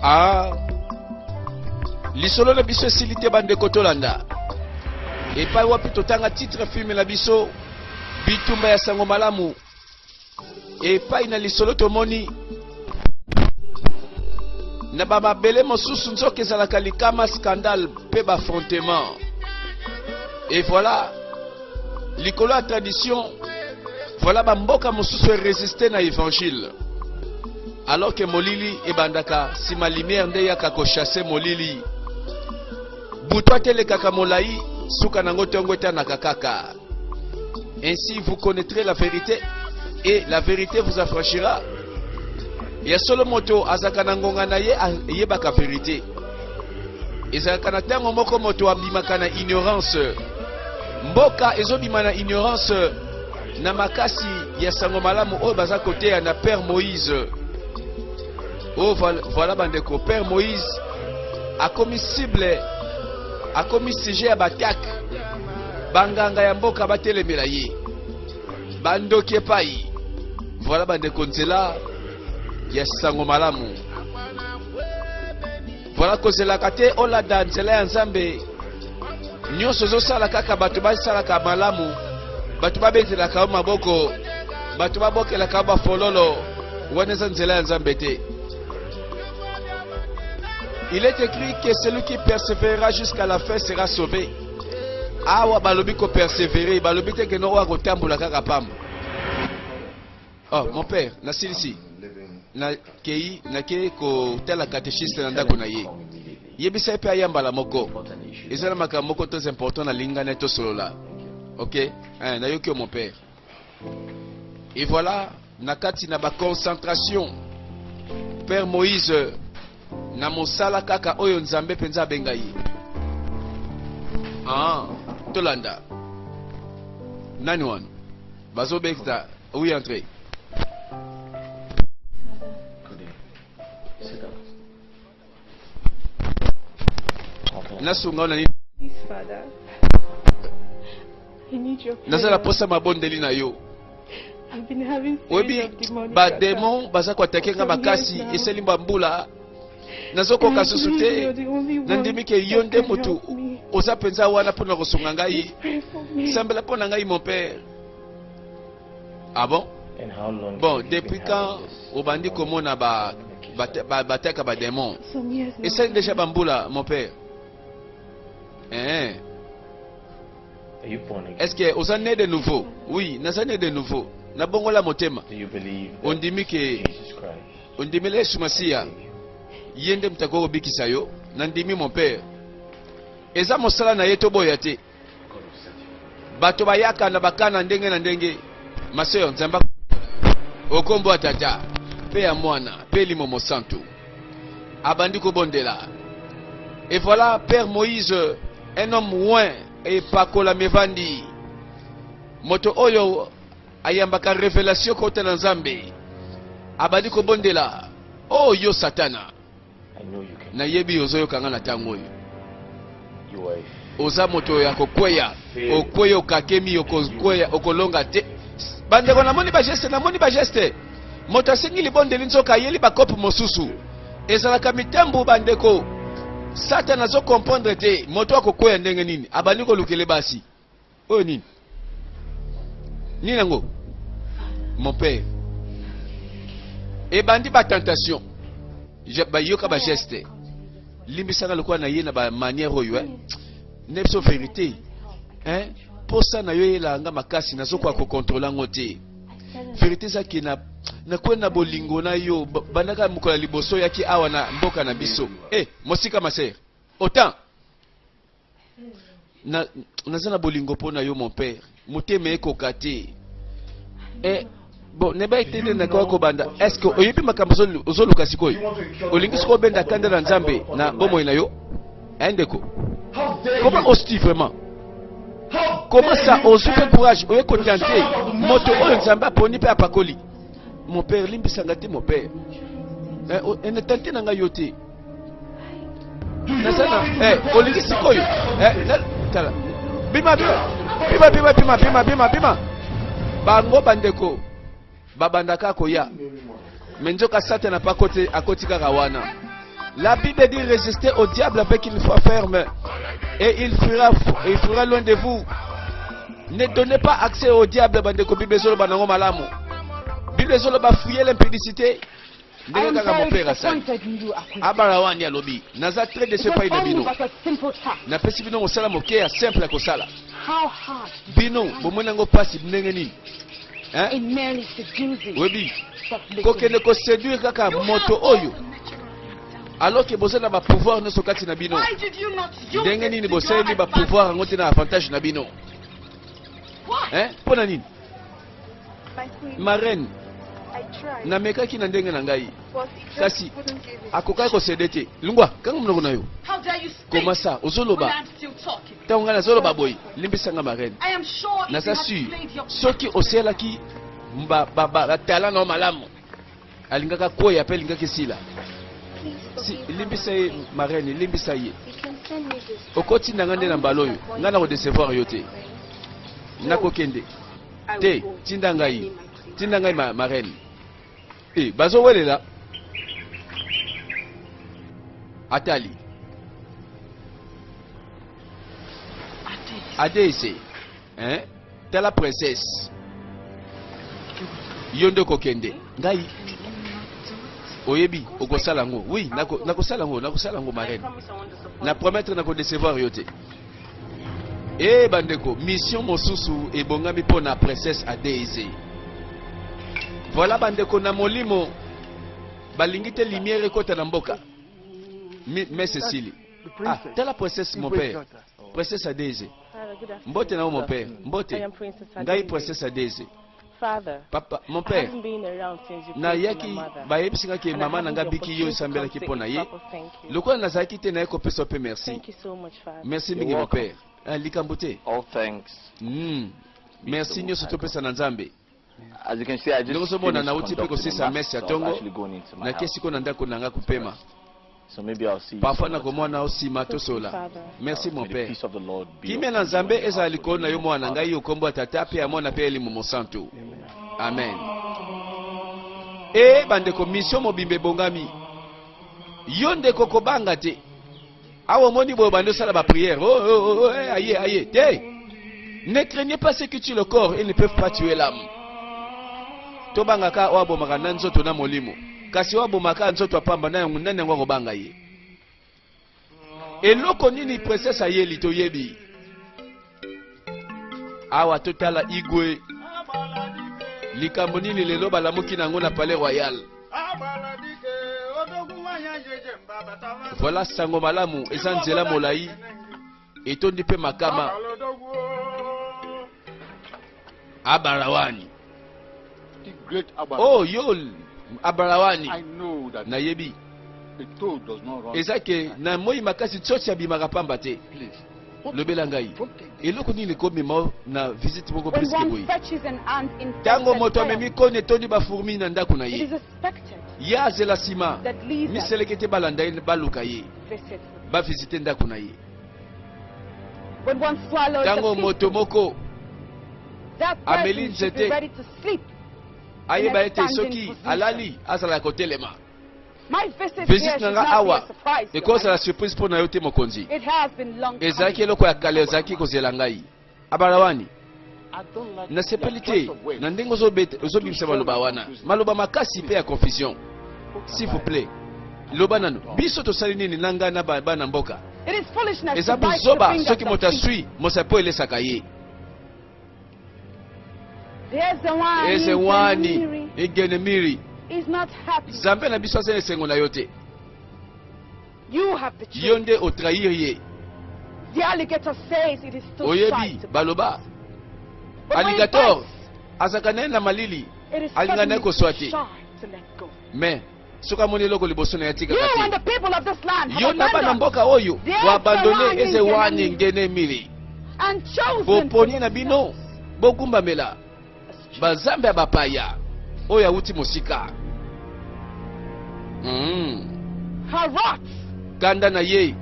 Ah. Lisolo na biso esili te bandeko tolanda. Epai wapi totanga titre film na biso bitumba ya sango malamu. Epai na lisolo tomoni na ba mabele mosusu nzoka ezalaka likama scandale mpe ba affrontement. Et voilà likolo ya tradition voilà ba mboka mosusu eresiste na évangile alors que molili ebandaka nsima lumière nde eyaka kochasse molili butu atelekaka molai suka nango ntongo etanaka kaka ainsi vous connaîtrez la vérité et la vérité vous affranchira ya solo moto azalaka na ngonga na ye ayebaka verite ezalaka na ntango moko moto abimaka na ignorance mboka ezobima na ignorance na makasi ya sango malamu oyo baza koteya na père moïse oh voilà bandeko père moïse akomi cible akomi sujet ya batake banganga ya mboka batelemela ye bandoki epai voilà bandeko nzela ya sango malamu voilà kozelaka te olanda nzela ya nzambe nyonso ozosala kaka bato basalaka malamu bato babetelaka yo maboko bato babokelaka yo bafololo wana eza nzela ya nzambe te Il est écrit que celui qui persévérera jusqu'à la fin sera sauvé. Awa balobi ko persévérer, balobi te que no oyo akotambola kaka pamba. Oh, mon père, nasilisi. Nakei, nakei kotala catéchiste na ndako na ye. Yebisa ye mpe aya mbala moko. Eza na makambo moko très important nalingi ngai na ye tosolola. Ok? Eh, nayoki yo mon père. Et voilà, na kati na ba concentration, Père Moïse na mosala kaka oyo Nzambe mpenza abenga ye. Ah, tolanda. Nani wana? Bazobeta, oui entrez. Nasunga na nini? Naza na posa mabondeli na yo. Oyebi bademon baza koatake nga makasi esali bambula nazokoka susu te nandimi ke yo nde motu oza mpenza wana mpo na kosunga ngai sambela mpo na ngai mon père ah bon bon depuis quand obandi komona ba bataka ba démon esali déjà bambula mon père eh est-ce que oza né de nouveau oui naza né de nouveau nabongola motema ondimi ke ondimela yesu masiya ye nde moto akoki kobikisa yo nandimi mon père eza mosala na ye toboya te Bato bayaka na bakana ndenge na ndenge. Ma sœur, Nzambe okombo ya tata pe ya mwana pe elimo mosantu. Abandi kobondela. Et voilà Père Moïse, un homme oint epakolami evandi. Moto oyo ayambaka revelation kota na Nzambe. Abandi kobondela. Oh yo Satana. Nayebi ozoyoka nga na ntango oyo. Oza moto ya kokweya, okweya okakemi, okokweya okolonga te. Bandeko, namoni bageste, namoni bageste. Moto asengi libondeli nzoka ayeli bakope mosusu. Ezalaka mitambo bandeko. Satana azo comprendre te moto akokweya ndenge nini, abandi kolukele basi. Oyo nini? Nini yango? Mon père. Ebandi ba tentation. Bayoka ba geste. Limbisaka lokola na ye na ba manière oyo eh. Ne biso vérité. Hein? Posa na yo eyelaka nga makasi nazokoka kokontrole yango te. Vérité eza ke na nakwei na bolingo na yo bandaka mokolo ya liboso oyaki awa na mboka na biso. Eh, mosika ma sœur. Autant na, naza na bolingo mpo na yo mon père motema ekoka te eh, bon neba ete nde nakoki kobanda est ce que oyebi makambo ozoluka sikoyo olingi sikoyo obenda kanda na nzambe na bomoi na yo eh, ndeko comment oses-tu vraiment comment ça ozwi mpe courage oye kotante moto oyo nzambe aponi mpe apakoli mon père limbisanga te mon père eh, tante na ngai yo te naza na eh, olingi sikoyo eh, tala bima bima bima bima bima bima bima bima bango bandeko babandaka koya me nzoka satana mpe akoti, akoti kaka wana. La Bible dit résister au diable avec une foi ferme et il fuira loin de vous. Ne donnez pas accès au diable bandeko. Bible ezoloba nango malamu. Bible ezoloba fuyez l'impudicité. Ndenge kaka mon père asali. Abala wani alobi naza très déçu epai na bino. Napesi bino mosala moke ya simple ya kosala. Bino bomoni yango mpasi ndenge nini? Oyebi kokende koséduire kaka moto oyo alors que boza na bapouvoir nyonso kati na bino. Ndenge nini bosaleli bapouvoir yango te na avantage na bino? Mpo na nini? Ma reine, namekaki na ndenge na ngai, kasi akokaki kocéder te. Lungwa, kanga monoko na yo. Koma sa ozoloba ntango ngai nazoloba boye. Limbisanga, ma reine. Naza sûr soki osalaki batala na yo malamu, alingaka kweya mpe alingaki esila. Si, limbisa ye, ma reine, limbisa ye. Okotinda ngai nde na mbala oyo, ngai na kodécevoir yo te. Nakokende te. Tinda ngai, tinda ngai, ma reine. E bazowelela atali Adese, hein? Tala princesse, yo nde okokende. Ngai oyebi okosala yango. Oui, nakosala yango, nakosala yango, ma reine. Na promettre, nakodécevoir yo te. E bandeko, mission mosusu ebongami mpo na princesse Adeze. Voilà bandeko, na molimo balingi te lumière ekota na mboka. Mais Cécile, ah, tala princesse, mon père, princesse Adeze. Mbote na yo, mon père. Mbote, ngai princesse Adeze. Papa, mon père, nayaki, bayebisi nga ke mama na nga biki yo esambelaki mpo na ye. Lokola nazalaki te, naye kopesa mpe merci. Merci mingi, mon père. Ah, likambo te. Merci nyonso topesa na Nzambe. Ndenge ozomona, nauti mpe kosisa messe ya ntongo, nake sikoyo na ndako na nga kopema. Parfois nakomona osima tosola. Merci, mon père. Kimia na Nzambe ezala likolo na yo, mwana na ngai. Yo kombo ya Tata mpe ya Mwana mpe ya Elimo Mosantu, amen. E bandeko, mission mobimba ebongami. Yo ndeko, kobanga te. Awa omoni boye, bandi osala baprière. Oh, oh, eh, aye aye te. Ne craignez pas ceux qui tuent le corps et ne peuvent pas tuer l'âme. Tobangaka oyo abomaka na nzoto na molimo, kasi oyo abomaka nzoto apamba na yango, nani yango akobanga ye? Eloko nini princesse ayeli toyebi awa? Totala igwe, likambo nini lelo balamuki na yango na palais royal? Voilà, sango malamu eza nzela molai etondi mpe makama. Abarawani. Oh, yo Abarawani, nayebi eza ke na moi makasi tsotsi abimaka pamba te. Lobela ngai, eloko nini ekomema na visite moko presque boye? Ntango moto amemi koni etondi bafourmis na ndako na ye, ye azela nsima miseleke te balanda ye, baluka ye, bavisite ndako na ye. Ntango moto moko ameli nzete, ayeba ete soki alali azalaka kotelema. Visite na nga awa ekozala surprise mpo na yo te, mokonzi. Ezalaki eloko ya kala, ezalaki kozela ngai. Abarawani, nasepeli te na ndenge ozobimisa maloba wana, maloba makasi mpe ya confusion. S'il vous plaît, loba nano, biso tosali nini na ngai na bana mboka? Eza bozoba soki moto aswi mosapi oyo elesaka ye. Eze wani igenemiri, Nzambe na biso aza na esengo na yo te. Yo nde otrahir ye. Oyebi baloba alligator azalaka na ye na malili, alinga na ye koswa te, mais soki amoni eloko liboso na ye, atikaka te. Yo na bana mboka oyo boabandonner eze wani ngene mili, boponi na bino bogumbamela bazambe ya bapaya oyo awuti mosika. Kanda na ye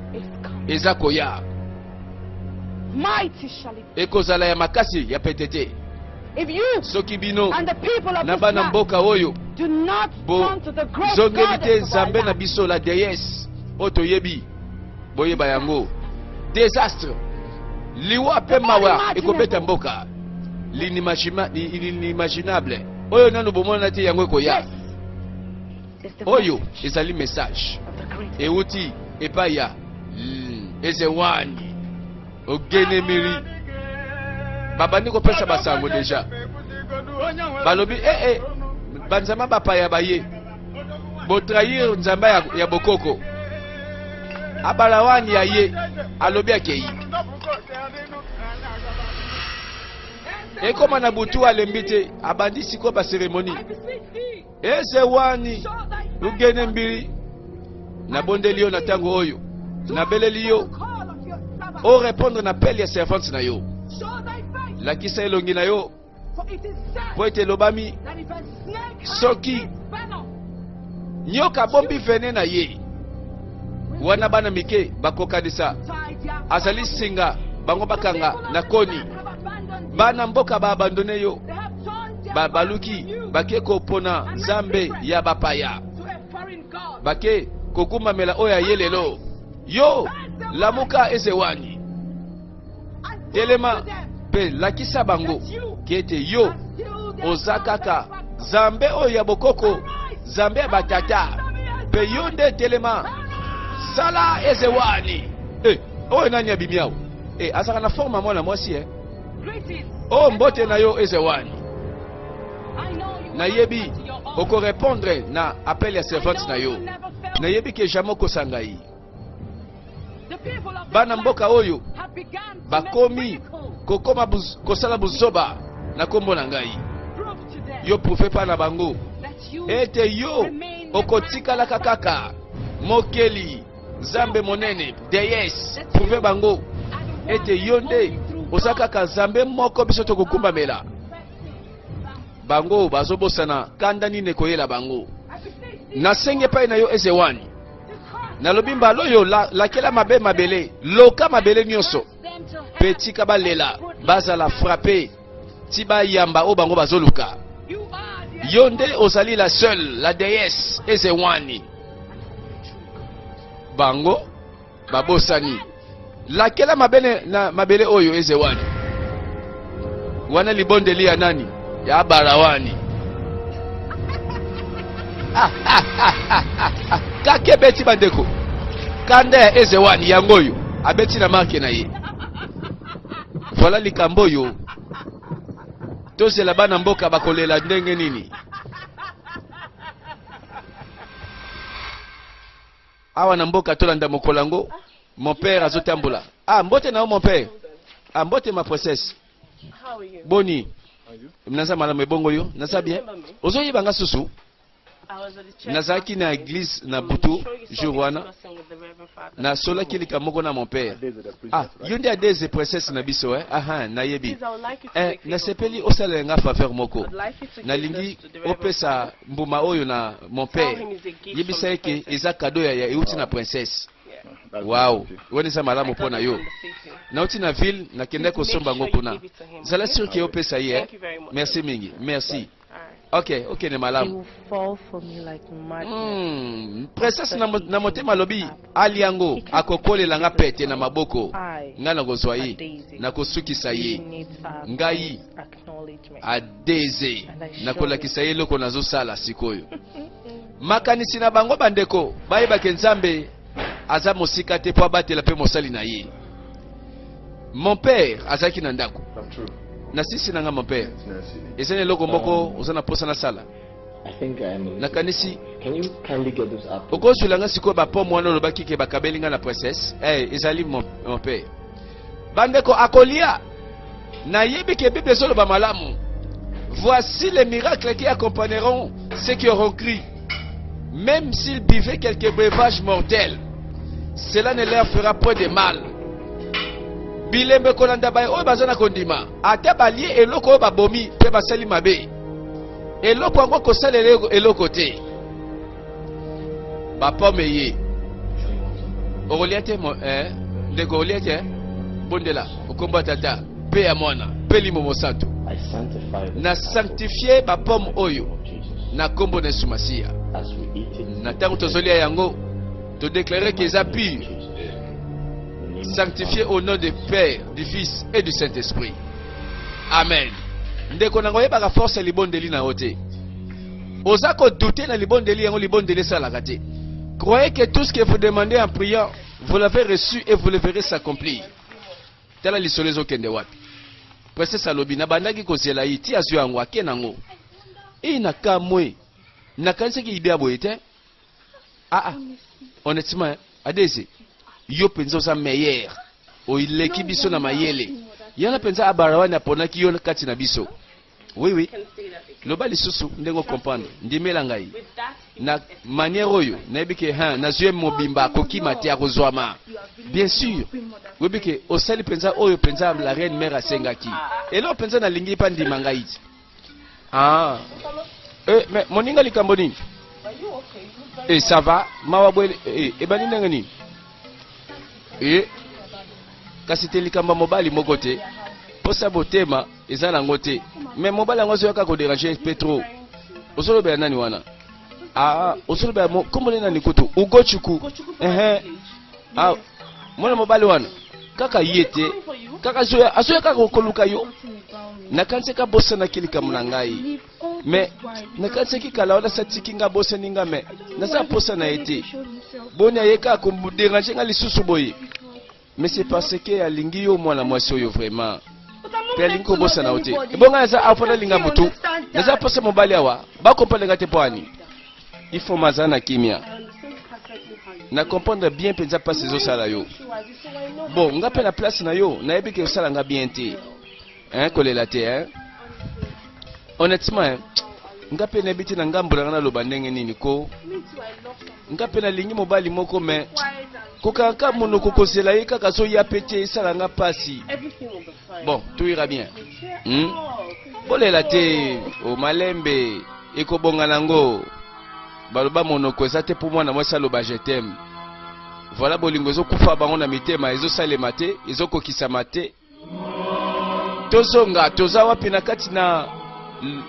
eza koya, ekozala ya makasi ya pete te. Soki bino na bana mboka oyo bozongeli te Nzambe na biso, la déesse. oyo toyebi, boyeba yango, désastre, liwa mpe mawa ekobeta mboka. L'inimaginable oyo nanu bomona te, yango ekoya. Oyo ezali message euti epai ya Ezewani Ogenemiri. Babandi kopesa basango deja, balobi ee eh, banzambe bapaya baye botrahir nzambe ya bokoko. Abalawani ya ye alobi akei ekoma na butu, alembi te, abandi sikoyo baseremoni. Ezewani Ugene Mbili, nabondeli yo na ntango oyo, nabeleli yo orépondre na appel ya servante na yo. Lakisa elongi na yo, mpo ete elobami, soki nyoka abombi venin na ye wana, bana mike bakokanisa azali singa, bango bakanga na koni. Bana mboka baabandonner yo, babaluki, bake kopona nzambe ya bapaya, bake kokumamela oyo aye lelo. Yo lamuka, Ezewani, telema mpe lakisa bango ke ete yo oza kaka nzambe oyo ya bokoko, nzambe ya batata, mpe yo nde telema, sala Ezewani. Eh, oyo nani abimi awa? Eh, azalaka na forme ya mwana mwasi eh? Oh, mbote na yo, Ezewani. Nayebi okorépondre na appel ya servante na yo. Nayebi ke jamais okosa ngai. Bana mboka oyo bakomi kokoma kosala buzoba na nkombo na ngai. Yo prouve mpa na bango ete yo okotikalaka kaka mokeli, nzambe monene, déesse. Prouve bango ete yo nde oza kaka nzambe moko biso tokokumbamela. Bango bazobosana kanda nini ekoyela bango. Nasengi epai na yo, Ezewani, nalobi mbala oyo, lakela mabe mabele, loka mabele nyonso mpe tika balela, bazala frappé ti bayamba oyo bango bazoluka. Yo nde ozali la seule, la déesse Ezewani. Bango babosani, lakela mabele na mabele oyo, Ezewani. Wana libondeli ya nani? Ya Barawani. Ah, ah, ah, ah, ah, ah. Kaka ebeti, bandeko, kanda ya Ezewani yango oyo abeti na marke na ye. Voilà likambo oyo tozela, bana mboka bakolela ndenge nini. Awa na mboka tolanda mokolo yango, mon père azotambola. Ah, mbote na yo, mon père. Ah, mbote, ma princesse. Boni? Naza malamu, ebongo yo? Naza bien. Ozoyeba nga susu? Nazalaki na église na butu jour wana, nasolaki likambo moko na mon père. Ah, yo nde Adeze, princesse na biso eh? Aha, nayebi eh, nasepeli osalela nga faveur moko. Nalingi opesa mbuma oyo na mon père. Yebisa ye ke eza cadeau ya euti na princesse. Wow, wana eza malamu mpo na yo. Nauti na ville, nakendaki kosomba yango kuna. Zala sûr ke opesa ye eh? Merci mingi, merci. Ok, okende malamu. Princesse na motema alobi ali yango akokolelanga pete na maboko. Ngai nakozwa ye, nakosukisa ye. Ngai Adeze nakolakisa ye eloko nazosala sikoyo. Makanisi na bango, bandeko, bayebake Nzambe aza mosika te mpo abatela mpe mosali na ye. Mon père azalaki na ndako nasisi na nga. Mon père, eza na eloko moko oza na posa nasala. Nakanisi okozwela nga sikoyo bapome wana olobaki ke bakabeli nga na princesse. Eh, ezali mon père. Bandeko, akolia. Nayebi ke Bible ezoloba malamu: "Voici les miracles qui accompagneront ceux qui auront cru. Même s'ils buvaient quelques breuvages mortels, cela ne leur fera point de mal." Bilembo ekolanda baye oyo baza na kondima. Ata balie eloko oyo babomi mpe basali mabe, eloko yango kosalela eloko te. Bapome ye okolia te eh, ndeko, okolia te. Bondela okombo ya Tata mpe ya Mwana mpe Limo Mosantu. Na sanctifie bapome oyo na nkombo na Yesu Masiya. Na ntango tozolia yango, To déclarer que eza pur, sanctifié au nom du Père, du Fils et du Saint-Esprit. Amen. Ndeko na oyebaka force ya libondeli na yo te. Oza ko douter na libondeli yango libondeli esalaka te. Croyez que tout ce que vous demandez en priant, vous l'avez reçu et vous le verrez s'accomplir. Tala lisolo ezokende wapi. Princesse alobi nabandaki kozela ye ti azwi yango ake nango. E nakamwe. Nakanisaki idée ya boye te. Ah ah. Honnêtement, hein, Adeze, yo penza oza meilleur. Oleki biso na mayele. Yana penza Abarawani aponaki yo kati na biso. Oui oui. Loba lisusu ndenge o comprendre. Ndimela ngai. Na manière oyo nayebi ke hein nazwi ye mobimba akokima te akozwama. Bien sûr. Oyebi ke osali penza oyo penza la reine mère asengaki. Eloko penza nalingi pa ndima ngai. Ah. Eh, mais moninga likambo nini? Eh, ça va? Mawa boye eh, ebandi ndenge nini? Eh, kasi te likambo ya mobali moko te. Posa botema eza nango te. Mais mobali yango azoyaka ko déranger pe trop. Ozolobela nani wana? Ah, ozolobela mo kombo nani kutu? Ugochuku. Eh, ah, mwana mobali wana kaka ye te kaka azoya azoya kaka koluka yo nakanisaki abosanaki likambo na ngai me nakanisaki kala wana satiki nga abosani nga me naza mposa na ye te boni aye kaka koderange nga lisusu boye mais c'est parce que alingi yo mwana mwasi oyo vraiment mpe alingi kobosana yo te ebonga naza awa mpo nalinga motu naza mposa mobali awa bakomprendre nga te mpo ani il faut maza na kimia na comprendre bien mpenza mpasi ezosala yo bon nga mpe na place na yo nayebi ke osala nga bien te hein, kolela te hein? honnêtement hein? nga mpe nayebi te na ngambo na nga naloba ndenge nini ko nga mpe nalingi mobali moko me kokanga monoko kozela ye kaka azoya mpe te esala nga mpasi bon tout ira bien hmm? bolela te o malembe ekobonga nango baloba monoko eza te mpo mwana mwasi aloba je t'aime voilà bolingo ezokufa bango na mitema ezosalema te ezokokisama te tozonga toza wapi na kati na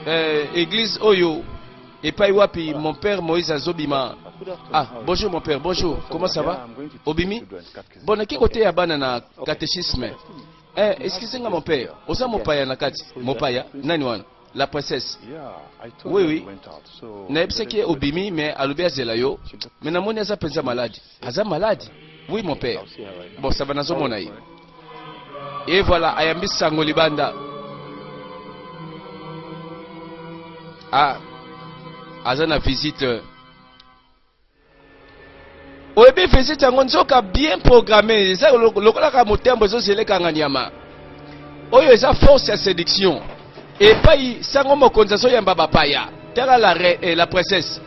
eh, église oyo epai wapi mon père Moïse azobima ah bonjour mon père bonjour comment ça va obimi bon naki koteya bana na catéchisme eh, excusez nga mon père oza mopaya na kati mopaya nani wana la princesse oui oui nayebisaki ye obimi mais alobi azela yo mais namoni aza mpenza maladi aza maladi oui mon père bon ça va nazomona ye et voilà ayambi sango libanda ah aza na visite oyebi visite yango nzoka bien programme eza lokolaka motembo ezozelekanga nyama oyo eza force ya séduction epai sango mokonzi azoyamba bapaya tala la, eh, la princesse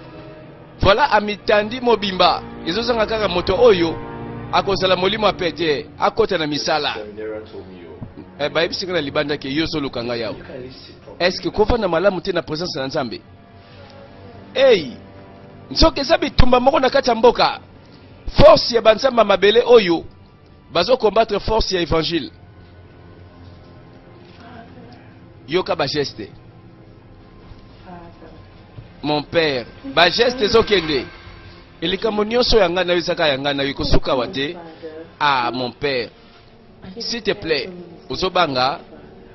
voilà amitandi mobimba ezozanga kaka moto oyo akozala molimo ya pete akota na misala eh, bayebisi nga na libanda ke yo ozoluka ngai awa estce kofanda malamu te na présence na nzambe Hey, nzoka eza bitumba moko na kati ya mboka. Force ya banzamba mabele oyo bazo combattre force ya évangile. Yoka ba geste. Mon père, ba geste ezokende. Elikambo nyonso ya ngai na yo ezaka ya ngai na yo ekosuka wa te. Ah mon père. S'il te plaît, ozobanga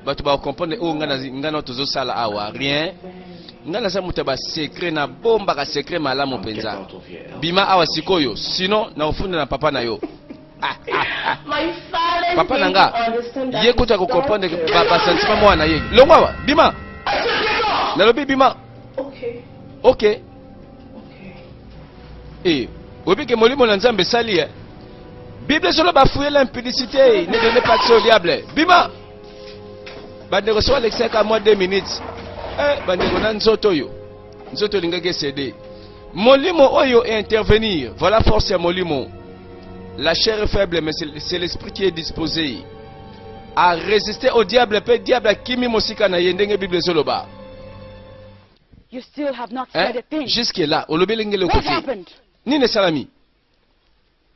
bato ba comprendre oyo ngai na ngai na tozosala awa rien. Ngai naza moto ya ba secret na bombaka secret malamu mpenza. Bima awa sikoyo, sinon nakofunda na papa na yo. Ah, ah, ah. Papa na nga ye kutu ako comprendre ba, ba sentiment mwana na ye. Longwa awa, bima. Nalobi bima. Okay. Ok. Eh, oyebi ke molimo na Nzambe esali eh. Bible ezoloba fouiller l'impudicité, ne donnez pas accès au diable. Bima! Bandeko so alekisaka mwa 2 minutes. Eh, bandeko na nzoto oyo. Nzoto elingaki esede. Molimo oyo e intervenir. Voilà force ya molimo. La chair est faible, mais c'est l'esprit qui est disposé à résister au diable. Pe diable akimi mosika na ye ndenge Bible ezoloba. You still have not Eh? said a thing. Jusque là, olobeli ngele What kote. happened? Nini esalami?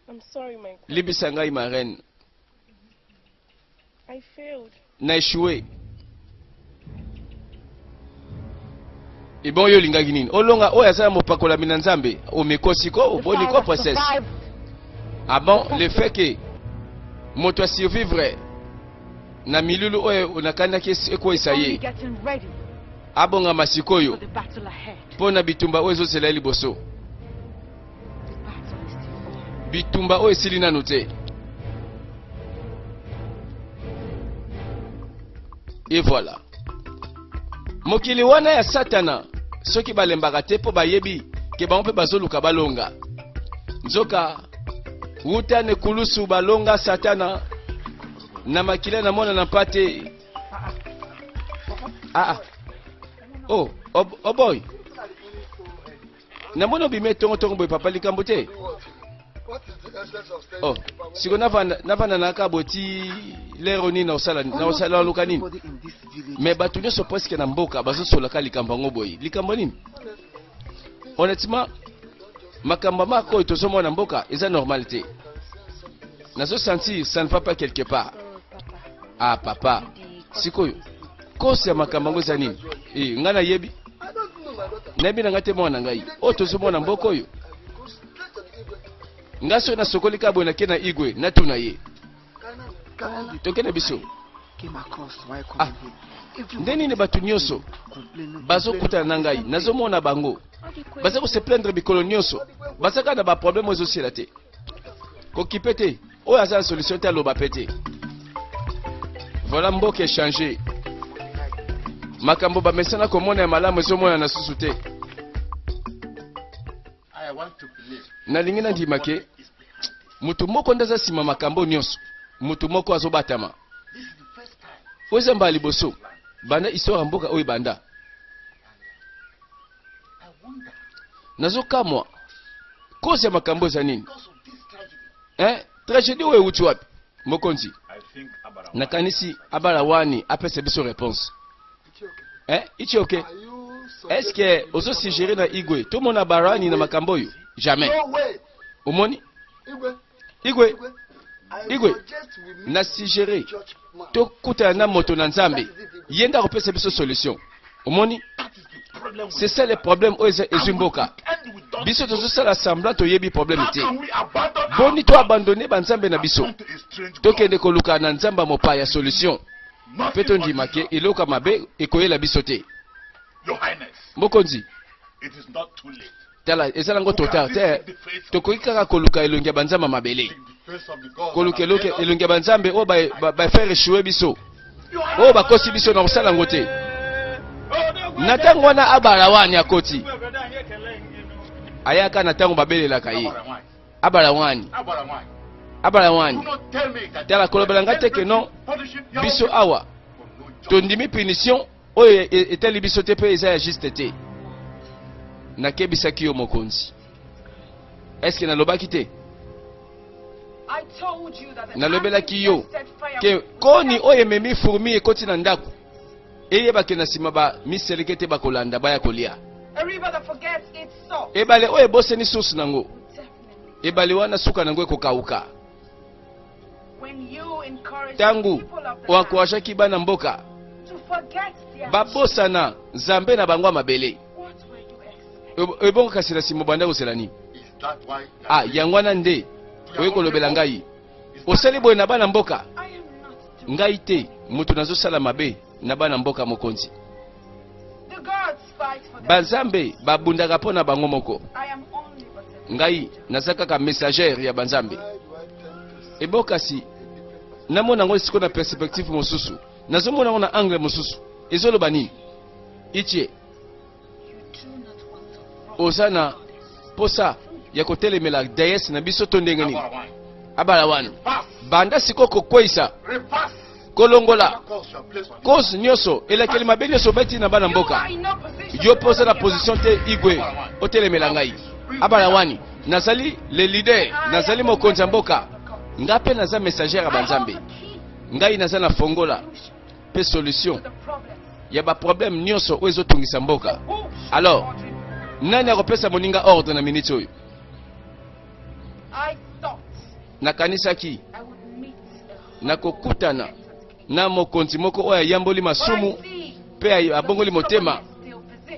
I'm sorry, my queen. Libisa ngai ma reine. I failed. Na échoué. Ebongo yo olingaki nini? Olonga oyo aza ya mopakolami na Nzambe. Omikosi ko, The oboni ko father princesse. survived. Ah bon, le fait que moto a survivre na milulu oyo nakanaki ekweyisa ye abongama sikoyo mpo na bitumba oyo ezozela ye liboso. Bitumba oyo esili nanu te. Et voilà. Mokili wana ya Satana soki balembaka te mpo bayebi ke bango mpe bazoluka balonga. Nzoka wuta na ekulusu balonga Satana na makila na mwana na mpate. Ah, ah. Oh, oh, oh boy. Namoni obimi etongo tongo boye papa likambo te. Oh, siko navanda navanda na kaka boye ti lero nini naosala naosala luka nini? Mais bato nyonso presque na mboka bazosolaka likambo yango boye. Likambo nini? Honnêtement, makambo mako oyo tozomona mboka eza normal te. Nazo sentir ça ne va pas quelque part. Ah papa, sikoyo cause ya makambo yango eza nini? Eh, ngai nayebi. Nayebi na ngai te mwana ngai. Oyo tozomona mboka oyo. Ngai soki nasokoli kaka boye nake na Igwe natuna ye. Toke na biso. Ah, nde nini bato nyonso bazokutana na ngai nazomona bango baza kose plaindre mikolo nyonso baza kaka na baproblème oyo ezosila te kokipe te oyo aza na solution te aloba pe te voilà mboka echange makambo bamesana komona ya malamu ezomonana susu te nalingi nandima ke moto moko nde aza nsima makambo nyonso moto moko azobatama oyo eza mbala liboso banda histoire ya mboka oyo ebanda nazokamwa cause ya makambo eza nini eh, tragédie oyo euti wapi mokonzi nakanisi abala wani apesa biso réponse eh, ichi ok est ce que ozo suggérer na igwe tomona barani na makambo oyo jamais omoni igwe igwe na suggérer tokutana na moto na nzambe ye nde akopesa biso solution omoni c'est ça le problème oyo eza ezwi mboka biso tozosala semblant toyebi problème te boni to abandonne banzambe na biso tokende koluka na nzambe ya mopaya solution mpe tondima ke eloko ya mabe ekoyela biso te mokonzi tala eza nango trop tard te tokoki kaka koluka elongi ya banzambe ya mabele koluka elongi ya banzambe oyo bafaire échouer biso oyo bakosi biso na kosala yango te na ntango wana abala wani akoti ayaka na ntango babelelaka ye abala wani abala wani tala kolobela ngai te ke non biso awa tondimi punition oyo e, e, etali biso te mpe eza ya juste te nakebisaki yo mokonzi eske nalobaki te nalobelaki yo ke koni oyo ememi fourmi ekoti na ndako eyebake na nsima ba miseleke te bakolanda baya kolia ebale oyo ebosani source nango ebale wana suka nango ekokauka Ntango oankourajaki bana mboka babosana Nzambe na bango ya mabele, ebongo kasi na nsima obanda kozela nini? Ah, yango wana nde oye kolobela ngai. Osali boye na bana mboka? Ngai te moto nazosala mabe na bana mboka, mokonzi. Banzambe babundaka mpo na bango moko. Ngai naza kaka messager ya banzambe. Ebo kasi namona yango sikoyo na perspective mosusu, nazomona yango na angle mosusu. Ezoloba nini? Itie oza na posa ya kotelemela déesse na biso to ndenge nini? Abala wana banda sikoyo kokweisa kolongola cause nyonso elakeli mabe nyonso obeti na bana mboka yo mpe oza na position te igwe otelemela ngai abala wani nazali le leader nazali mokonzi ya mboka ngai mpe naza messager ya banzambe ngai naza na fongola mpe solution ya baproblème nyonso oyo ezotungisa mboka alors nani akopesa moninga ordre na miniti oyo nakanisaki nakokutana na mokonzi moko oyo ayamboli masumu mpe abongoli motema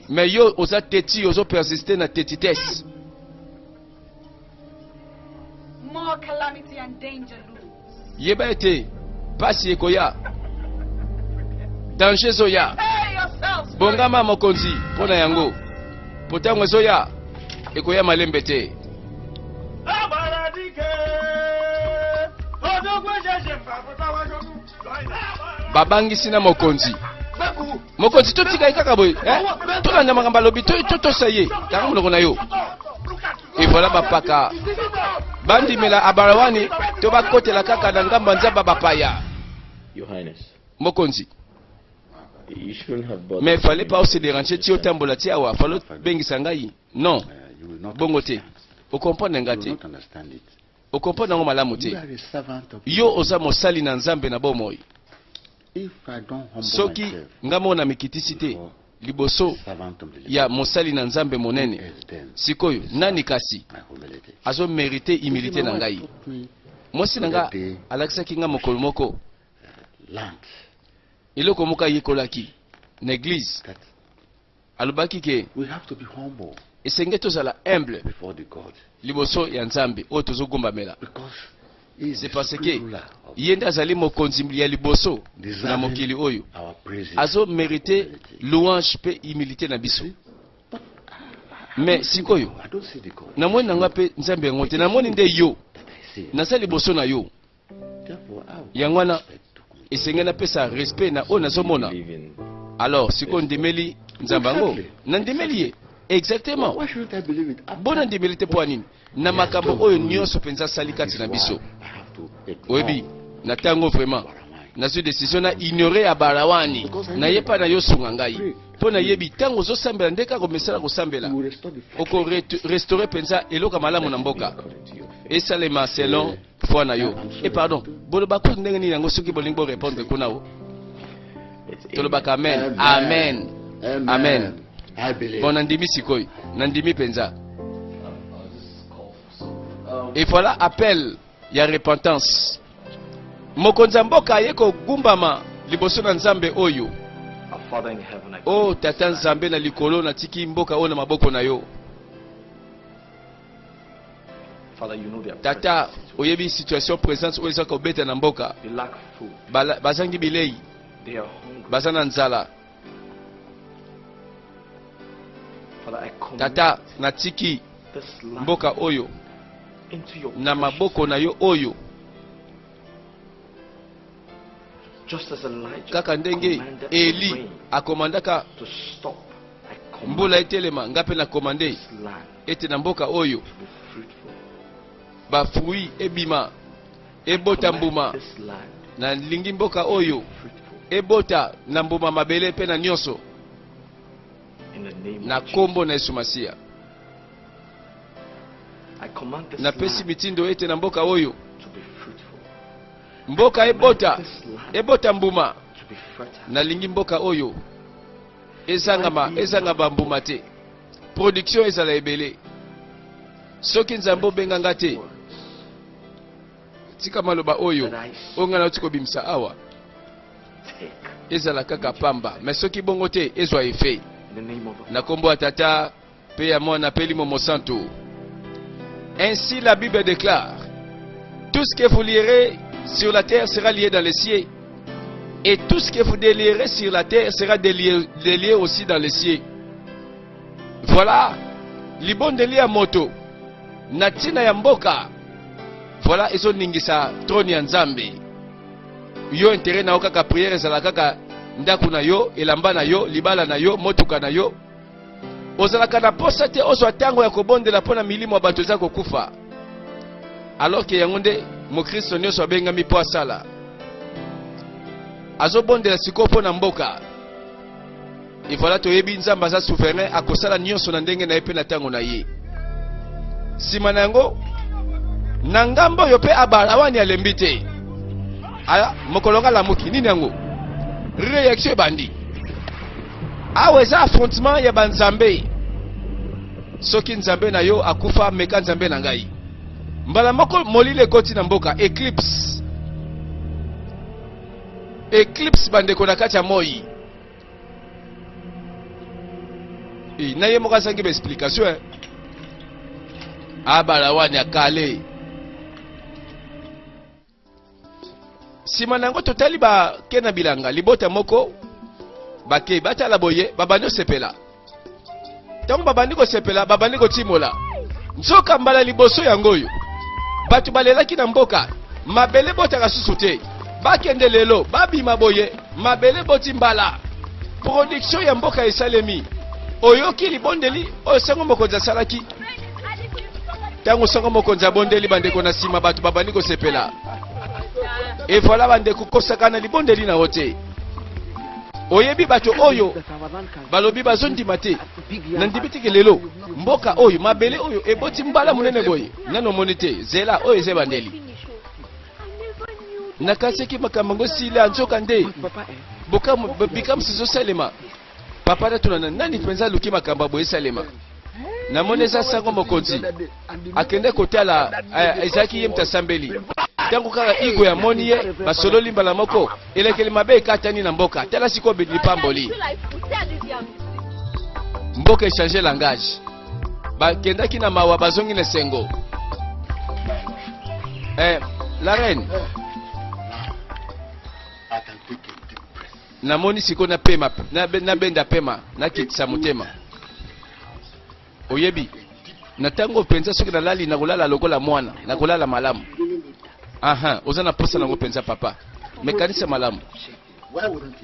me yo oza teti ozo persiste na tetitesse. More calamity and danger looms. Yeba ete pasi ekoya, danger ezoya. Prepare yourselves. Bongama mokonzi mpo na yango, po ntango ezoya ekoya malembe te. Babangisi na mokonzi. Mokonzi, totika ye kaka boye, eh? Tolanda makambo alobi, totosa ye. Kanga monoko na yo. Et voilà bapaka bandimela Abarawani to bakotela kaka na ngambo ya Nzambe bapaya. Your Highness, Mokonzi, you shouldn't have bothered. mais fallait pas se déranger ti otambola ti awa, fallait obengisa ngai. Non, You will not bongo te. understand. Okomprendre nga You will te. not understand it. Okomprendre yango malamu You te. are a servant of Yo oza mosali na Nzambe na bomoi. If I don't humble Soki myself nga moko na mikitisi te liboso before servant of the living ya mosali na Nzambe monene, is then sikoyo nani kasi my humility. azomerite humilité na My wife ngai? taught me Mwasi na nga alakisaki nga mokolo moko learned eloko moko ayekolaki na église. that Alobaki ke we have to be humble esenge tozala humble before the God liboso ya Nzambe oyo tozogumbamela, because he is c'est the parce supreme que ruler of ye nde azali mokonzi ya liboso na mokili oyo, our praises. azomérite humility. louange mpe humilité na biso. But Mais sikoyo I don't see the God namoni na nga mpe Nzambe yango te, namoni nde yo that I see. naza liboso na yo. Therefore, I will Yango wana respect to God. esengeli napesa respect na oyo nazomona. Believe in Alors sikoyo ndimeli Nzambe yango, nandimeli ye exactement. Why shouldn't I believe it? After Bona ndimeli te mpo ya nini na makambo oyo nyonso mpenza asali kati na biso? I have to ignore Oyebi, na ntango vraiment nazwi décision na ignore ya Barawani, naye mpa na yo sunga ngai, mpo nayebi ntango ozosambela nde kaka omesala kosambela, You will restore the fertility. okorestaurer mpenza eloko ya malamu na mboka, according to your faith. esalema selon foi na yo. E pardon, boloba kutu ndenge nini yango soki bolingi borépondre kuna o? It's Tolobaka amen, amen. Amen. Amen. I believe. Bon, nandimi sikoyo, nandimi mpenza. Et voilà appel ya repentance. Mokonzi ya mboka aye kogumbama liboso na Nzambe oyo. Our Father in heaven, I O Tata Nzambe na likolo, natiki mboka oyo na maboko na yo. Father, you know their Tata, present situation. oyebi situation présente oyo eza kobeta na mboka. They lack food. Bazangi bilei. They are hungry. Baza na nzala. Father, I commit Tata, natiki this land mboka oyo into your na precious maboko na yo oyo, Just as Elijah kaka ndenge commanded the Eli rain akomandaka to stop, I command mbula etelema, nga mpe na commande this land ete na mboka oyo to be fruitful. bafruit ebima, ebota Command mbuma. this land Nalingi mboka oyo fruitful ebota na mbuma, mabele mpe na nyonso, in the name na of Jesus. nkombo na Yesu Masiya. I command this Napesi land mitindo ete na mboka oyo to be fruitful. mboka ebota, This land ebota mbuma. to be fertile. Nalingi mboka oyo ezangama ezanga bambuma te, production ezala ebele. Soki Nzambe obenganga te, Words tika maloba oyo that I oyo ngai nauti kobimisa awa take ezala kaka pamba, mais soki bongo te, ezwa effet. in the name of the Na nkombo ya Tata mpe ya Mwana mpe Limo Mosantu. Ainsi la Bible déclare: tout ce que vous lierez sur la terre sera lié dans les cieux, et tout ce que vous délierez sur la terre sera délié aussi dans les cieux. Voilà libondeli ya moto na ntina ya mboka. Voilà ezoningisa trône ya Nzambe. Yo, intérêt na yo kaka prière ezala kaka ndako na yo, elamba na yo, libala na yo, motuka na yo. Ozalaka na posa te ozwa ntango ya kobondela mpo na milimo ya bato eza kokufa, alors ke yango nde mokristo nyonso abengami mpo asala. Azobondela sikoyo mpo na mboka. Et voilà, toyebi Nzambe aza souverain, akosala nyonso na ndenge na ye mpe na ntango na ye. Nsima na yango, na ngambo oyo mpe Abarawani alembi te. Aya mokolo nga lamuki nini yango, réaction ebandi awa, eza affrontement ya banzambe. Soki Nzambe na yo akufa, meka Nzambe na ngai. Mbala moko molili ekoti na mboka, éclipse, éclipse, bandeko, na kati ya moi. E, na ye moko azangi baexplication, eh. Abala wani akale. Nsima na yango totali bake na bilanga, libota moko bakei batala boye, babandi kosepela. Ntango babandi kosepela, babandi kotimola. Nzoka mbala liboso yango oyo bato balelaki na mboka, mabele botaka susu te, bakende lelo babima boye, mabele boti mbala. Production ya mboka esalemi. Oyoki libondeli oyo sango mokonzi asalaki? Ntango sango mokonzi abondeli bandeko na nsima, bato babandi kosepela. Et voilà bandeko, kosaka na libondeli na yo te. Oyebi bato oyo balobi bazondima te. Nandimi te ke lelo mboka oyo mabele oyo eboti mbala monene boye, nano omoni te. Zela oyo eza ebandeli. Nakanisaki makambo yango esila, nzoka nde bikamwisi ezosalema. Papa natuna na nani mpenza aluki makambo ya boye esalema. Namoni eza sango mokonzi akende kotala, ezalaki ye moto asambeli. Ntango kaka Igwe amoni ye, basololi mbala moko, elekeli mabe ekatani na mboka. Tala sikoyo lipamboli, mboka echange langage. Bakendaki na mawa, bazongi na esengo. La reine, namoni sikoyo napema, nabenda pema, nakitisa motema. Oyebi, na ntango mpenza soki nalali, nakolala lokola mwana, nakolala malamu. Aha, oza na posa nango mpenza papa. Me kanisa malamu.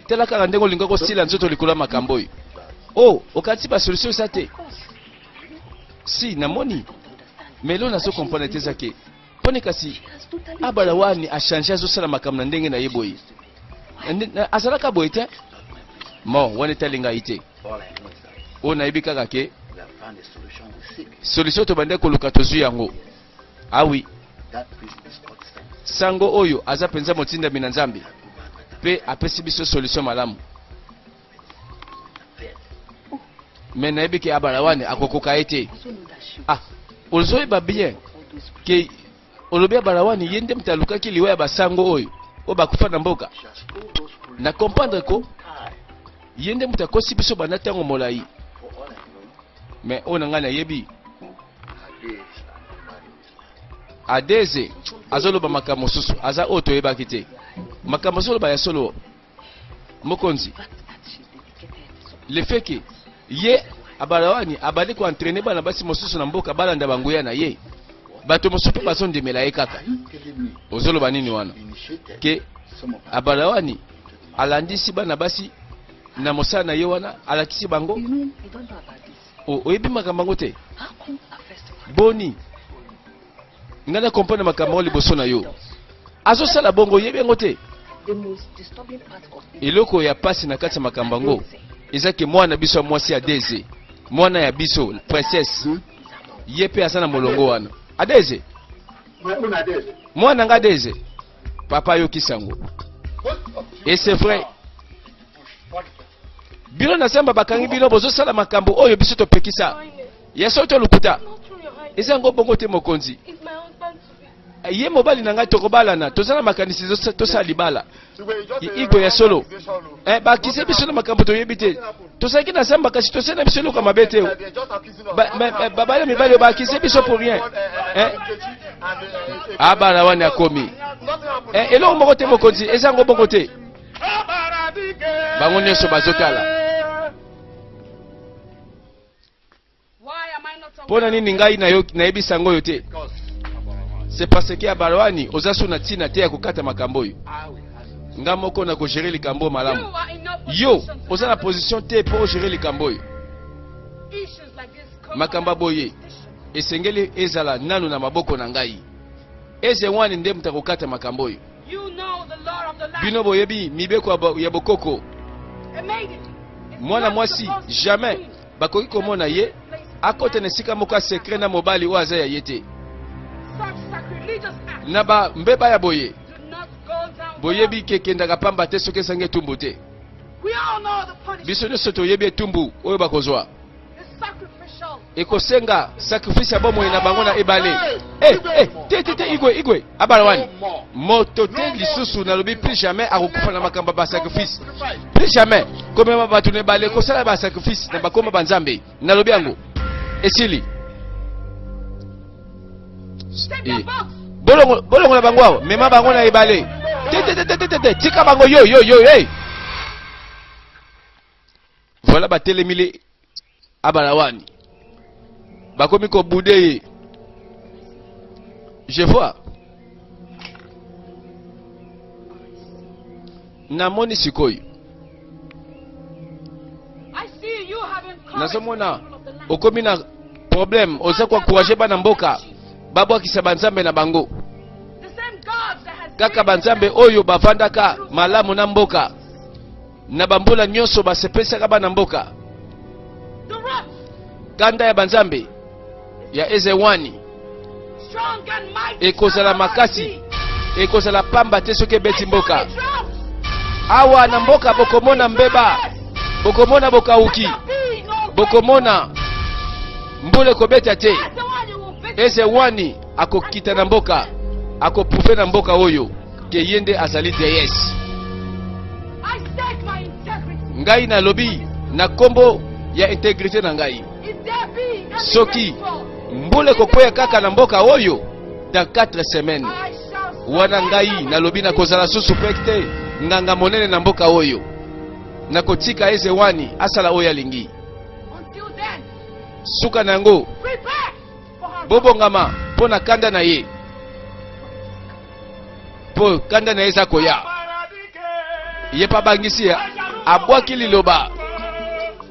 Tala kaka ndenge olinga kosila nzoto likolo ya makambo oyo. Oh, okanisi ba solution eza te. Si, namoni. Mais lelo nazo comprendre te eza ke pone kasi abala wani a changer, azosala makambo na ndenge na ye boye. Azalaka boye te. Bon, wana etali ngai te. Oyo nayebi kaka ke solution tobandaki koluka tozwi yango. Ah oui. Sango oyo aza mpenza motindami na Nzambe mpe apesi biso solution malamu. Mais nayebi ke abala wana akokoka ye te. Ah, ozoyeba bien ke olobi abala wana ye nde moto alukaki liwa ya basango oyo oyo bakufa na mboka. Na comprendre ko ye nde moto akosi biso banda ntango molai. Mais oyo na ngai nayebi, Adeze azoloba makambo mosusu, aza oyo toyebaki te. Makambo azoloba ya solo, mokonzi. Le fait que ye abalawani abandi koentraîne bana basi mosusu na mboka balanda banguya na ye, bato mosusu mpe bazondimela ye kaka. Ozoloba nini wana ke abalawani alandisi bana basi na mosala na ye wana, alakisi bango? Oyebi makambo yango te? Boni ngai na comprendre makambo yango liboso na yo. Azosala bongo, oyebi yango te? Eloko ya pasi na kati ya makambo yango eza ke mwana biso ya mwasi ya Adeze, mwana ya biso princesse, ye mpe aza na molongo wana. Adeze, mwana nga Adeze, papa ayokisi yango. Et c'est vrai, bino na zamba bakangi bino, bozosala makambo oyo biso topekisa. Ya soki tolukuta eza yango bongo te, mokonzi. Ye mobali na ngai, tokobalana, toza na makanisi tosala libala. Igwe, ya solo, bakise biso na makambo toyebi te. Tozalaki na zamba, kasi tosali na biso eloko ya mabe te. Babala mibali oyo bakise biso pour rien. Abala wana akomi eloko moko te, mokonzi, eza yango bongo te. Bango nyonso bazotala. Mpo na nini ngai nayebisa yango oyo te? C'est parce que abalwani oza so na ntina te ya kokata makambo oyo. Nga moko na kogérer likambo malamu. Yo oza na position te mpo ogérer likambo oyo. Makambo ya boye esengeli ezala nanu na maboko na ngai. Eze wani nde moto akokata makambo oyo. Bino boyebi mibeko ya bokoko. Mwana mwasi jamais bakoki komona ye akota na esika moko ya secret na mobali oyo aza ya ye te. Na bambeba ya boye, boyebi ke ekendaka pamba te soki ezangi etumbu te. Biso nyonso toyebi etumbu oyo bakozwa. Ekosenga sacrifice ya bomoi na bango na ebale. Te te te, Igwe, Igwe, abala wani moto te lisusu. Nalobi plus jamais akokufa na makambo ya basacrifice, plus jamais komema bato na ebale kosala basacrifice na bakoma banzambe. Nalobi yango esili. Bolongola bango awa, mema bango na ebale. Te te. te te te te te tika bango yo yo yo hey. Voilà batelemili Abalawani bakomi kobude ye. Je vois. Namoni sikoyo. Nazomona okomi na problème, oza ko encourager bana mboka babwakisa banzambe na bango, kaka banzambe oyo bavandaka malamu na mboka na bambula nyonso basepesaka bana mboka. Kanda ya banzambe ya Ezewani ekozala makasi, ekozala pamba te soki ebeti mboka. Awa na mboka bokomona mbeba, bokomona bokauki, bokomona mbula ekobeta te. Ezewani akokita na mboka, akoprouve na mboka oyo ke ye nde azali déesse. Ngai nalobi na kombo ya integrite na ngai, soki mbula ekokweya kaka na mboka oyo dans 4 semaines wana, ngai nalobi nakozala susu pe te nganga monene na mboka oyo. Nakotika Ezewani asala oyo alingi. Suka na yango, bobongama mpo na kanda na ye, mpo kanda na ye eza koya. Ye mpe abangisi, abwaki liloba,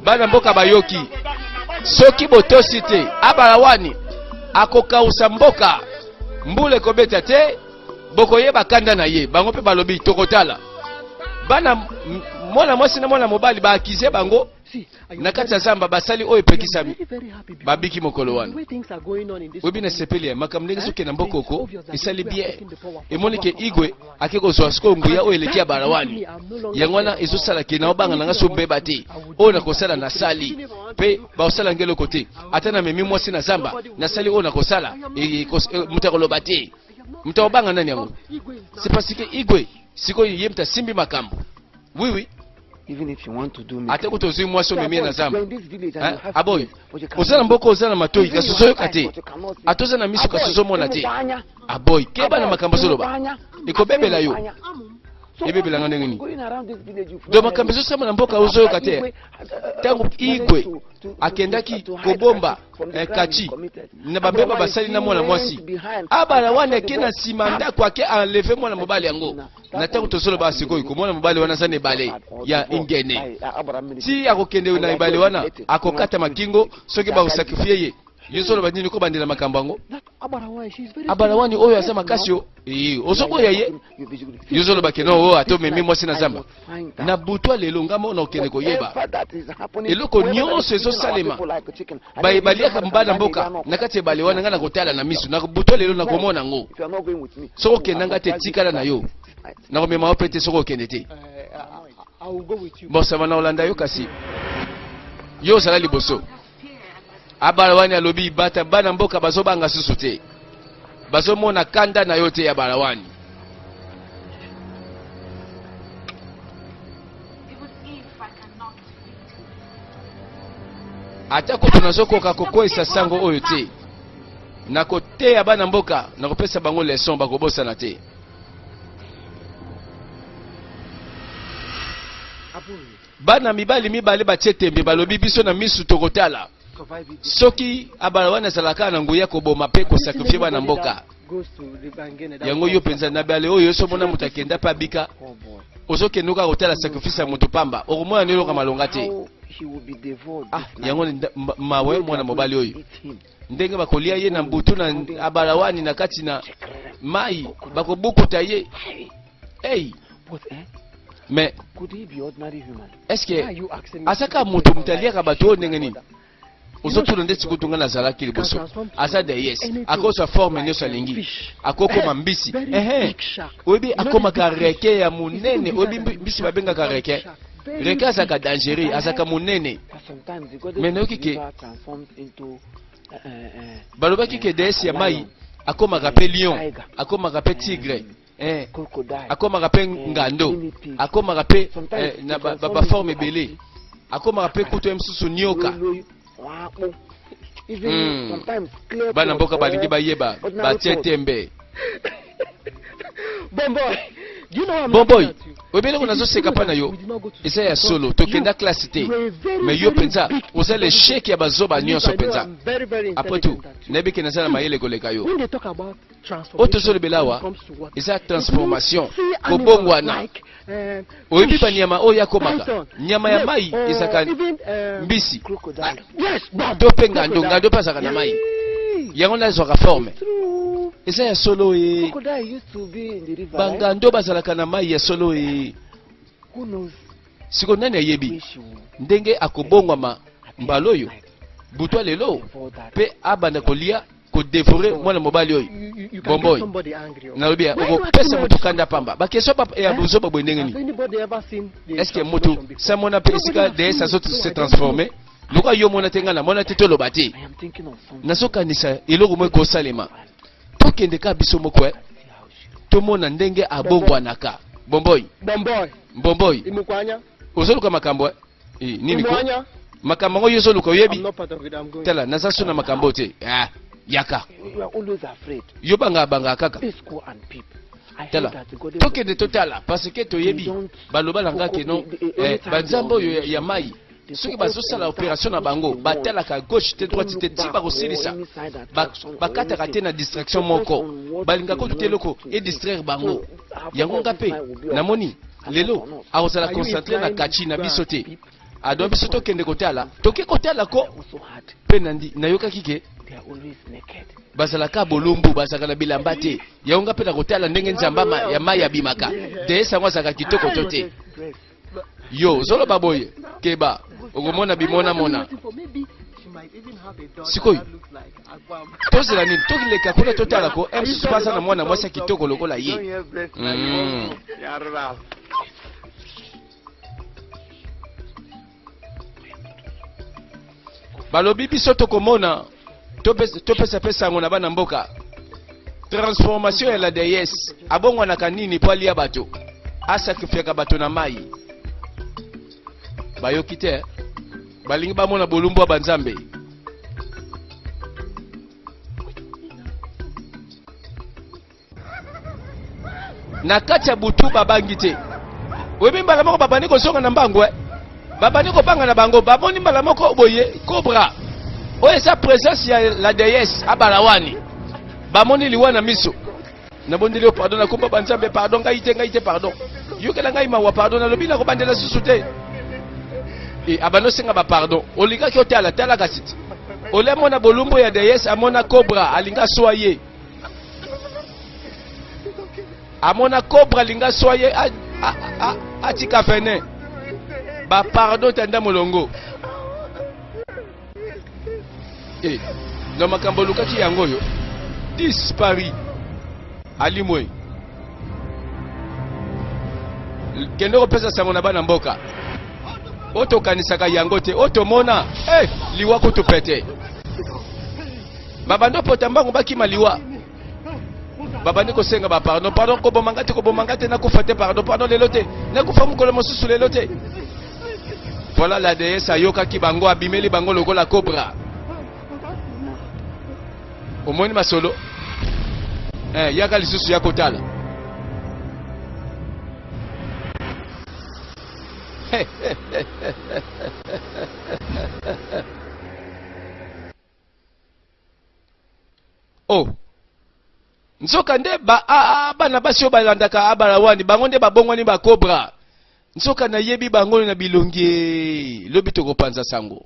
bana mboka bayoki. Soki botosi te, Abalawani akokausa mboka, mbula ekobeta te, bokoyeba kanda na ye. Bango mpe balobi tokotala. Bana mwana mwasi na mwana mobali baakize bango na kati ya zamba, basali oyo epekisami, babiki mokolo wana. Oyebi, na sepeli ya makambo ndenge soki na mboka oko esali bien. Emoni ke Igwe ake kozwa sikoyo nguya oyo eleki ya Barawani. Yango wana ezosala ke naobanga na nga so mbeba te. Oyo nakosala nasali mpe bakosala nge eloko te. Ata namemi mwasi na zamba, nasali oyo nakosala, moto akoloba te, moto akobanga nani? Yango c'est parce que Igwe sikoyo ye moto asimbi makambo. Oui, oui. Ata kuta ozwi mwasi omemi ye na zamba, aboyi. Oza na mboka, oza na matoi kasi ozoyoka te, ata oza na miso kasi ozomona te. Aboyi, keba na makambo ozoloba, ekobebela yo. Ebebelanga ndenge nini? Donc makambo ezosama na mboka ozoyoka te. Ntango Igwe akendaki kobomba Kachi na bambeba basali na mwana mwasi, Abala wana ake na nsima ndako, ake enlever mwana mobali yango. Na ntango tozoloba sikoyo, komona mobali wana aza na ebale ya Ingene. Ti akokende na ebale wana, akokata makingo soki bakosacrifier ye. Yo ozoloba nini kobandela makambo yango? Abala wani oyo aza makasi yo ozoboya ye. Yo ozoloba ke no, oyo ata omemi mwasi na zamba na butu lelo, nga mona okende koyeba eloko nyonso ezosalema. Baye baliaka bana mboka na kati ya ebale wana, ngai nakotala na miso na butu lelo, nakomona yango. Soki okenda nga te, tikala na yo, nakomema yo mpe te soki okende te. Bon, ça va, na olanda yo, kasi yo ozala liboso. Abala wani alobi bata bana mboka bazobanga susu te, bazomona kanda na yo te ya bala wani. Ata kutu nazokoka kokweyisa sango oyo te, nakoteya bana mboka, nakopesa bango leçon bakobosana te. Bana mibali mibale batie tembe, balobi biso na misu tokotala soki Abala wana azalaka na nguya koboma mpe kosacrifier bana mboka. Yango yo mpenza na bale oyo osomona moto akenda mpe abika, ozokende kaka kotala sacrifice ya moto pamba, okomona nde eloko malonga te. Ah, yango mawe mwana mobali oyo, ndenge bakolia ye na mbutu na Abala wani na kati na mai, bakobukuta ye. Hey. Mais est-ce que azaka moto, moto aliaka bato oyo ndenge nini? Ozotuna ndeti kutu nga nazalaki liboso. Aza déesse, akozwa forme nyonso alingi, akokoma mbisi. Ehe, oyebi akomaka requin ya monene. Oyebi mbisi babengaka requin? Requin azalaka dangereux, azalaka monene. Mais nayoki ke balobaki ke déesse ya mai akomaka mpe lion, akomaka mpe tigre, akomaka mpe ngando, akomaka mpe na baforme ebele, akomaka mpe kutu ye mosusu nioka. Bana mboka balingi bayeba, batie tembe. Bon boy. Bomboy, oyebi eloko nazoseka mpa na yo eza ya solo, tokenda classe te, mais yo mpenza oza l'echec ya bazoba nyonso mpenza. Après tout, nayebi ke naza na mayele koleka yo. Oyo tozolobela awa eza transformation, kobongwana. Oyebi banyama oyo akomaka nyama ya mai ezalaka mbisi to mpe ngando, ngando mpe azalaka na mai, yango nde azwaka forme. Eza ya solo e, bangando bazalaka na mai ya solo e. Siko nani ayebi ndenge akobongwama mbala oyo butu lelo mpe abanda kolia kodevore mwana mobali oyo bomboy? Nalobi okopesa moto kanda pamba. Baquestion ya bozoba boye ndenge nini? Est-ce moto samona mpe esika déesse azo se transforme lokola yo mona te, ngai namona te, toloba te. Nazokanisa eloko moko ekosalema. Tokende kaka biso moko tomona ndenge abongwanaka. Bomboy, Bomboy, ozoluka makambo nini ko? Makambo yango yo ozoluka, oyebi. Tala, naza so na makambo te. Ah, yaka yo, bangaka bangaka kaka. Tala, tokende totala, parce que toyebi baloba na nga ke non, banzambe oyo ya mai, soki bazosala opération na bango, batalaka gauche te, droite te, ti bakosilisa. Bakataka te na distraction moko, balingaka kutu te eloko edistraire bango. Yango nga mpe namoni lelo akozala concentré na kachi na biso te. Ado biso tokende kotala, toke kotala ko mpe nayokaki ke bazalaka bolumbu, bazalaka na bilamba te. Yango nga mpe na kotala ndenge nzamba ya mai abimaka, déesse yango azalaka kitoko to te. Yo ozoloba boye, keba, okomona bimonamona. Sikoyo tozela nini? Tokileka kuna totala ko mosusu mpe aza na mwana mwasi ya kitoko lokola ye. Balobi biso tokomona, topesa mpe sango na bana mboka transformation ya la déesse, abongwanaka nini mpo alia bato, asacrifiaka bato na mai. Bayoki te, balingi bamona bolumbu ya banzambe. Na kati ya butu babangi te. Oyebi, mbala moko babandi kozonga na mbangu, babandi kobanga na bango. Bamoni mbala moko boye cobra oyo eza présence ya la déesse Abalawani. Bamoni liwa na miso. Nabondeli yo pardon, nakomba banzambe, pardon, ngai te, ngai te, pardon, yokela ngai mawa, pardon, nalobi nakobandela susu te. E abandi osenga bapardon. Olingaki otala, tala kasi ti ole amona bolumbu ya déesse, amona cobra alinga aswa ye, amona cobra alinga aswa ye, atika venin. Bapardon tanda molongo e na makambo olukaki yango oyo disparu alimwe. Kende kopesa sango na bana mboka oyo tokanisaka yango te, oyo tomona eh, liwa kutu pete. Babandi opota mbango, bakima liwa, babandi kosenga bapardon: pardon, koboma nga te, koboma nga te, nakufa te, pardon, pardon, lelo te, nakufa mokolo mosusu, lelo te. Voilà, la déesse ayokaki bango, abimeli bango lokola cobra. Omoni masolo eh, yaka lisusu ya kotala. Oh, nzoka nde ba, a, a, bana basi oyo balandaka Abalawani, bango nde babongwani bacobra. Nzoka nayebi bango na bilongi. Lobi tokopanza sango.